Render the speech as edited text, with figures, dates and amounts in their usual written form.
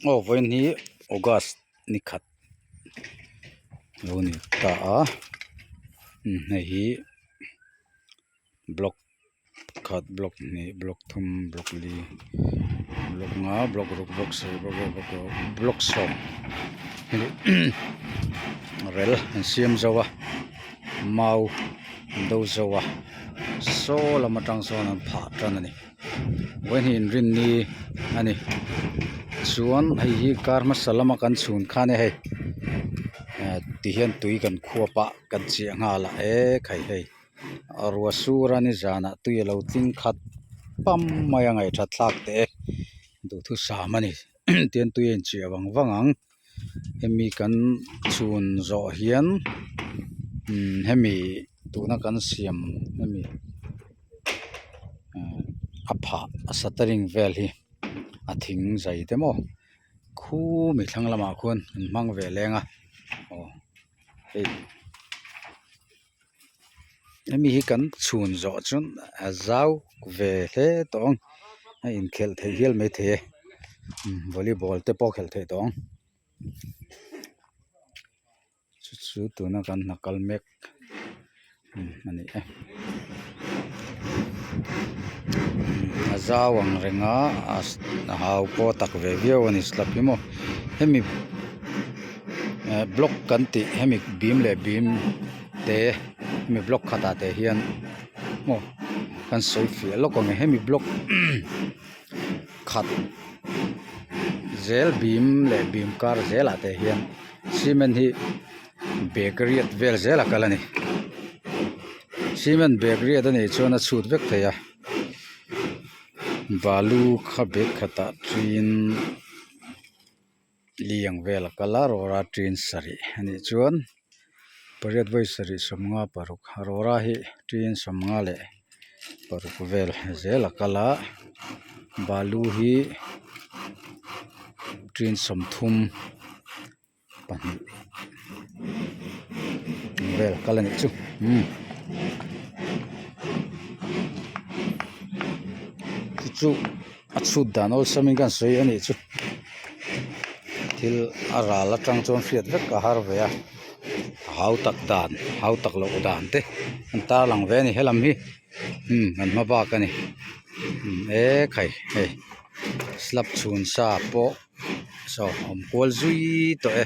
Aw vawiin hi august ni khat lo ni ta a hei hi block khat block hnih block thum block li block nga block ruk block sarih block riat block paruk block sawm rel an siam zo a mau an do zo a saw lam atang sawn an phah tan a ni. Vawiin hi inrinni a ni chuan hei hi kar hmasa lama kan chhun kha nia hei eh ti hian tui kan khuap a kan chiah nghal a ekhai hei ruah sur a nizanah tui a lo tling khat pam mai a ngaihthat thlak teh e duhthusam a ni tihian tui a inchiah vang vang ang. Hemi kan chhun zawh hian umm hemi tuna kan siam hemi ah a phah a shuttering vel hi a thing zai te maw khumi thlang lamah khuan an hmang ve leng a aw hei. Hemi hi kan chhun zawh chuan a zau ve hle tawh ang a inkhelh theih hial maithei e volleyball te pawh a khelh theih tawh ang chu chu tuna kan hna kal mek a ni e a zau ang reng a a hau pawh a tak ve viau a ni slab hi maw hemi eh block kan tih hemi bim leh bim. Te hemi block khatah te hian maw kan sawi fiah lawk ang e hemi block khat zel bim leh bim kar zelah te hian cement hi bag riat vel zel a kal a ni cement bag riat a nih chuan a chhut vek thei a balu kha bag khatah ṭin. Liang vel a kal a rawra tin sarih a nih chuan pariat vawi sarih sawmnga paruk rawra hi tin sawmnga leh paruk vel zel a kal a balu hi tin sawmthum pahnih vel a kal a nih chu umm chu chu. A chhut dan awlsam in ka han sawi a nih chu thil a ral atang chuan hriat vek a har ve a a hau tak dan hau tak loh dan te an tarlang ve a ni helam hi umm an hma bak a ni ekhai hei slab chhun sa pawh saw a awm kual zui tawh e.